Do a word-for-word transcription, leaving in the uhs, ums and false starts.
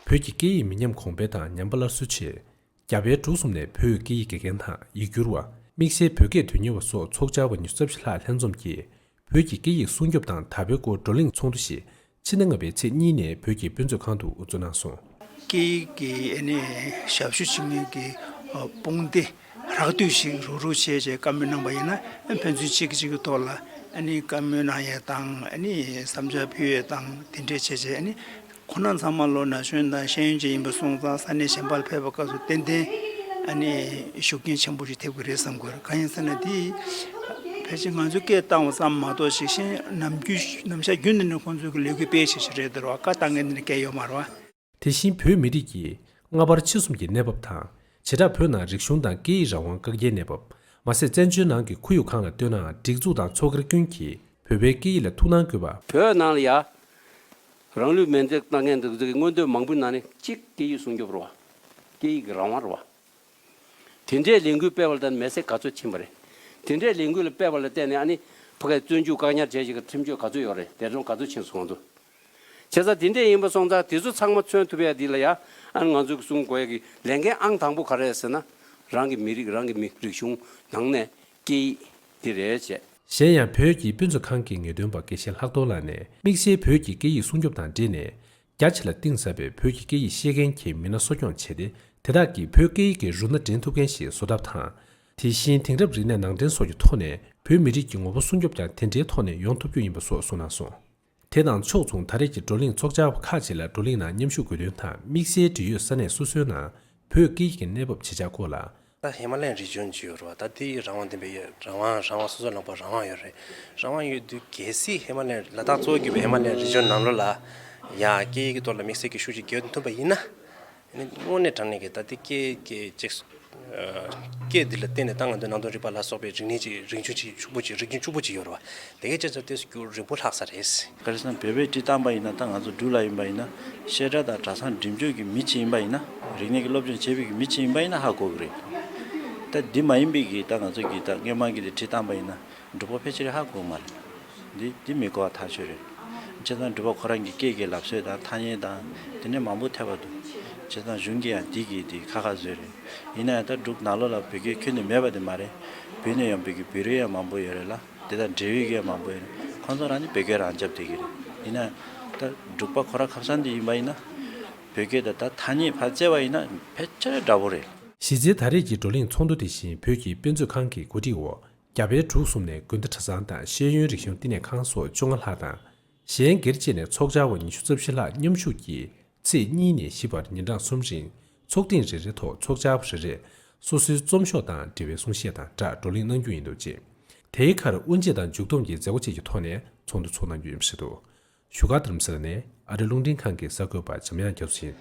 བོད་ཀྱི་སྐད་ཡིག་མི་ཉམས་གོང་འཕེལ་དང་ཉམས་པ་སླར་གསོའི་ཆེད། རྒྱ་བལ་འབྲུག་གསུམ་ནས་བོད་སྐད་ཡིག་དགེ་རྒན་དང་ཡིག་སྒྱུར་བ། དམིགས་བསལ་བོད་སྐད་དོན་གཉེར་བ་སོགས་ཚོགས་བཅར་བ་ཉི་ཤུ་རྩ་བཞི་ལྷག་ལྷན་འཛོམས་ཀྱིས་བོད་ཀྱི་སྐད་ཡིག་སྲུང་སྐྱོབ་དང་དར་སྤེལ་སྐོར་བགྲོ་གླེང་ཚོགས་འདུ་ཞིག་ཕྱི་ཟླ་ལྔ་པའི་ཚེས་གཉིས་ནས་བོད་ཀྱི་དཔེ་མཛོད་ཁང་དུ་འགོ་འཛུགས་གནང་སོང་། སྐད་ཡིག་གི་ཨ་ནི་ཞབས་ཞུ་བྱེད་མཁན་གྱི་ཨ་དཔུང་སྡེ་རགས་བསྡུས་ཤིག་རུག་རུག་བྱས་བྱས་བཀའ་མོལ་གནང་པ་ཡིན་ན། ཕན་ཚུན་གཅིག་གིས་གཅིག་གི་ཐོག་ལ་ཨ་ནི་བཀའ་མོལ་གནང་ཡས་དང་། ཨ་ནི་བསམ་འཆར་ཕུལ་ཡས་དང་། དེ་འདྲས་བྱས་བྱས་ཨ་ནི་ཁོང་རྣམ་ཚང་མ་ལོ་ན་གཞོན་དང་ཤེས་ཡོན་ཅན་ཡིན་པ་སོང་ཙང་། ས་གནས་གཞན་པ་ལ་ཕེབས་པའི་སྐབས་སུ་ཏན་ཏན་ཨ་ནི་ཤུགས་རྐྱེན་ཆེན་པོ་ཞིག་ཐེབས་ཀྱི་རེད་བསམ་གྱི་ཡོད། གང་ཡིན་ཟེར་ན། དེ་ཕལ་ཆེར་ང་ཚོས་སྐད་བཏང་བ་ཙམ་མ་གཏོགས་ཤིག་ཤིང་ནམ་རྒྱུན་ནམ་ཞག་རྒྱུན་དུ་ནས་ཁོང་ཚོའི་གི་ལས་འགུལ་སྤེལ་བྱེད་བཞིན་རེད་འདུག་ར་བ། བཀའ་བཏང་མཁན་དེ་འདྲ་སྐད་ཡོད་མ་རེད་བ། དེ་བཞིན་བོད་མི་རིགས་ཀྱི་སྔ་བར་ཕྱི་གསུམ་གྱི་གནས་བབ་དང་། བྱེ་བྲག་བོད་ནང་རིག་གཞུང་དང་སྐད་ཡིག་རང་དབང་བཀག་རྒྱའི་གནས་བབ། མ་ཟད་བཙན་བྱོལ་ནང་གི་ཁོར་ཡུག་ཁག་ལ་ལྟོས་ནའང་། སྒྲིག་འཛུགས་དང་ཚོགས་སྒེར་ཀུན་གྱིས་བོད་པའི་སྐད་ཡིག་ལ་ཐུགས་སྣང་དགོས་པ། བོད་ནང་ལ་ཡ་རང་ལུས་མེར་སྲེག་བཏང་མཁན་འདི་ཚོ་གི་མངོན་འདོད་མང་པོའི་ནང་ནས་གཅིག་སྐད་ཡིག་སྲུང་སྐྱོབ་རེད་བ། སྐད་ཡིག་གི་རང་དབང་རེད་བ། དེ་འདྲའི་ལས་འགུལ་སྤེལ་བ་ལ་བརྟེན་མེར་སྲེག་ག་ཚོད་ཕྱིན་པ་རེད། དེ་འདྲའི་ལས་འགུལ་ལ་སྤེལ་བ་ལ་བརྟེན་ནས་ཨ་ནི་ཕ་གིའི་བཙོན་འཇུག་བཀག་ཉར་བྱས་བྱས་ཀྱི་ཁྲིམས་གཅོད་ག་ཚོད་ཡོད་རེད། འདས་གྲོངས་ག་ཚོད་ཕྱིན་སོང་འདུག་བྱས་ཙང་དེ་འདྲས་ཡིན་པ་སོང་ཙང་། དེ་ཚོ་ཚང་མ་མཚོན་ཐུབ་ཡ་འདི་ལ་ཡ། ཨ་ནི་ང་ཚོ་གི་གསུང་དགོས་ཡ་གི་ལས་འགན་ཨང་དང་པོ་ག་རེ་རེད་ཟེར་ན། རང་གི་མི་རིགས། རང་གི་མི་རིག་གཞུང་ནང་ནས་སྐད་ཡིག་འདི་རེད་བྱས། གཞན་ཡང་བོད་ཀྱི་དཔེ་མཛོད་ཁང་གི་ངེས་སྟོན་པ་དགེ་བཤེས་ལྷག་རྡོར་ལགས་ནས། དམིགས་བསལ་བོད་ཀྱི་སྐད་ཡིག་སྲུང་སྐྱོབ་དང་འབྲེལ་ནས། རྒྱ་ཆེ་ལ་གཏིང་ཟབ་པའི་བོད་ཀྱི་སྐད་ཡིག་ཤེས་མཁན་གྱི་མི་སྣ་གསོ་སྐྱོང་བྱས་ཏེ། དེ་དག་གིས་བོད་སྐད་ཡིག་གི་རུ་སྣ་འདྲེན་ཐུབ་མཁན་ཞིག་བཟོ་ཐབས་དང་། དེ་བཞིན་དེང་རབས་རིག་གནས་ནང་འདྲེན་སོགས་ཀྱི་ཐོག་ནས་བོད་མི་རིགས་ཀྱི་ངོ་བོ་སྲུང་སྐྱོབ་ཀྱང་དེ་འདྲའི་ཐོག་ནས་ཡོང་ཐུབ་རྒྱུ་ཡིན་པ་སོགས་གསུངས་གནང་སོང་། དེ་དང་ཕྱོགས་མཚུངས། ད་རེས་ཀྱི་བགྲོ་གླེང་ཚོགས་བཅར་བ་ཁག་ཅིག་ལ་བགྲོ་གླེང་ནང་མཉམ་ཞུགས་དགོས་དོན་དང་། དམིགས་བསལ་འབྲེལ་ཡོད་ས་གནས་སོ་སོའི་ནང་བོད་སྐད་ཡིག་གི་གནས་བབ་ཇི་ཆགས་སྐོར་ལ། ད་ཧི་མ་ལ་ཡན་རི་ཇོན་ཅིག་ཡོད་རེད་བ། ད་དེ་རང་དབང་ལྡན་པའི། རང་དབང་རང་དབང་སོ་སོ་ལངས་པ་རང་དབང་ཡོད་རེད། རང་དབང་ཡོད་དུས་གལ་སྲིད་ཧི་མ་ལ་ཡན། ལ་དྭགས་གཙོ་བོ་གྱུར་པའི་ཧི་མ་ལ་ཡན་རི་ཇོན་ནང་ལོགས་ལ་ཡ་སྐད་ཡིག་གི་ཐོག་ལ་དམིགས་བསལ་གྱི་ཤུགས་ཅིག་བརྒྱབ་ཐུབ་པ་ཡིན་ན། ཨ་ནི་དངོས་གནས་དྲང་གནས་ཀྱི་ད་ལྟའི་སྐད་ཀྱི་ཅིག་ཨ། སྐད་འདི་ལ་བརྟེན་ནས་ད་ང་ཚོ་ནང་དོན་རིག་པ་ལ་སོགས་པའི་རིག་གནས་ཀྱི་རིག་གཞུང་ཅིག་ཕྱུག་པོ་ཅིག་རིག་གཞུང་ཕྱུག་པོ་ཅིག་ཡོད་རེད་བ། དེ་གའི་ཆ་ཚང་དེ་སྐྱོ་རིང་པོ་ལྷག་ས་རེད། ག་རེ་ཟེར་ན། བོད་པའི་བྲིས་བཏང་པ་ཡིན་ན། ད་ང་ཚོ་འབྲུག་ལ་ཡིན་པ་ཡིན་ན། བཤད་གྲྭ་དང་གྲྭ་ཚང་འགྲིམ་འཇུག་གི་མི་གཅིག་ཡིན་པ་ཡིན་ན། རིག་གནས་ཀྱི་སློབ་སྦྱོང་བྱེད་པའི་གི་མི་གཅིག་ཡིན་པ་ཡིན་ན་ཧ་གོ་གི་རེད། ད་འདི་མ་ཡིན་པའི་གི་ད་ང་ཚོ་གི་ད་སྔོན་མ་གི་དེ་བྲིས་བཏང་པ་ཡིན་ན། འབྲུག་པ་ཕལ་ཆེར་ཧ་གོ་མ་རེད། འདི་འདི་མི་གོ་བ་ཐག་ཆོད་རེད། བྱས་ཙང་འབྲུག་པ་ཁོ་རང་གི་སྐད་ཀྱི་ལབ་སྲོལ་དང་ཐ་སྙད་དང་དེ་ནས་མང་པོ་ཐེབས་པ་འདུག་བྱས་ཙང་གཞུང་གིས་ཡང་འདི་གི་དེ་ཁ་ཁ་བཟོས་རེད། ཡིན་ན་ཡང་ད་འབྲུག་ནང་ལོགས་ལ་བོད་སྐད་ཁྱོན་ནས་མེད་པ་དེ་མ་རེད། བོད་ནས་ཡོང་བའི་གི་བོད་རིགས་ཡང་མང་པོ་ཡོད་རེད་ལ། དེ་དང་འབྲེལ་ཡོད་ཀྱི་ཡང་མང་པོ་ཡོད་རེད། ཁོང་ཚོ་རང་ནི་བོད་སྐད་རང་རྐྱབ་བསྡད་ཀྱི་རེད། ཡིན་ན་ད་འབྲུག་པ་ཁོ་རང་ཁ་སང་དེ་ཡིན་པ་ཡིན་ན། བོད་སྐད་དང་ད་ཐ་སྙད་ཕར་བཙལ་བ་ཡིན་ན་ཕལ་ཆེར་འདྲ་པོ་རེད། གཞི་རྩའི་ད་རེས་ཀྱི་བགྲོ་གླེང་ཚོགས་འདུ་དེ་བཞིན་བོད་ཀྱི་དཔེ་མཛོད་ཁང་གི་གོ་སྒྲིག་འོག་རྒྱ་བལ་འབྲུག་གསུམ་ནས་དགོན་སྡེ་གྲྭ་ཚང་དང་ཤེས་ཡོན་རིག་གཞུང་བསྟི་གནས་ཁང་སོགས་བཅོ་ལྔ་ལྷག་དང་། གཞན་སྒེར་བཅས་ནས་ཚོགས་བཅར་བ་ཉི་ཤུ་རྩ་བཞི་ལྷག་མཉམ་ཞུགས་ཀྱིས། ཚེས་གཉིས་ནས་བཞི་བར་ཉིན་གྲངས་གསུམ་རིང་ཚོགས་ཐེངས་རེ་རེའི་ཐོག་ཚོགས་བཅར་བ་རེ་རེས་སོ་སོའི་རྩོམ་ཤོག་དང་འབྲེལ་བའི་གསུང་བཤད་དང་སྦྲགས་བགྲོ་གླེང་གནང་རྒྱུ་ཡིན་འདུག་ཅེས། དེའི་ཁར་དབུ་འབྱེད་དང་མཇུག་བསྡོམས་ཀྱི་མཛད་སྒོ་བཅས་ཀྱི་ཐོག་ནས་ཚོགས་འདུ་ཚོགས་གནང་རྒྱུ་ཡིན་པ་རེད་འདུག་བཞུགས་སྒར་རྡ་རམ་ས་ལ་ནས་ཨ་རི་རླུང་འཕྲིན་ཁང་གི་གསར་འགོད་པ་འཇམ་དབྱངས་རྒྱ་མཚོ་ཡིན།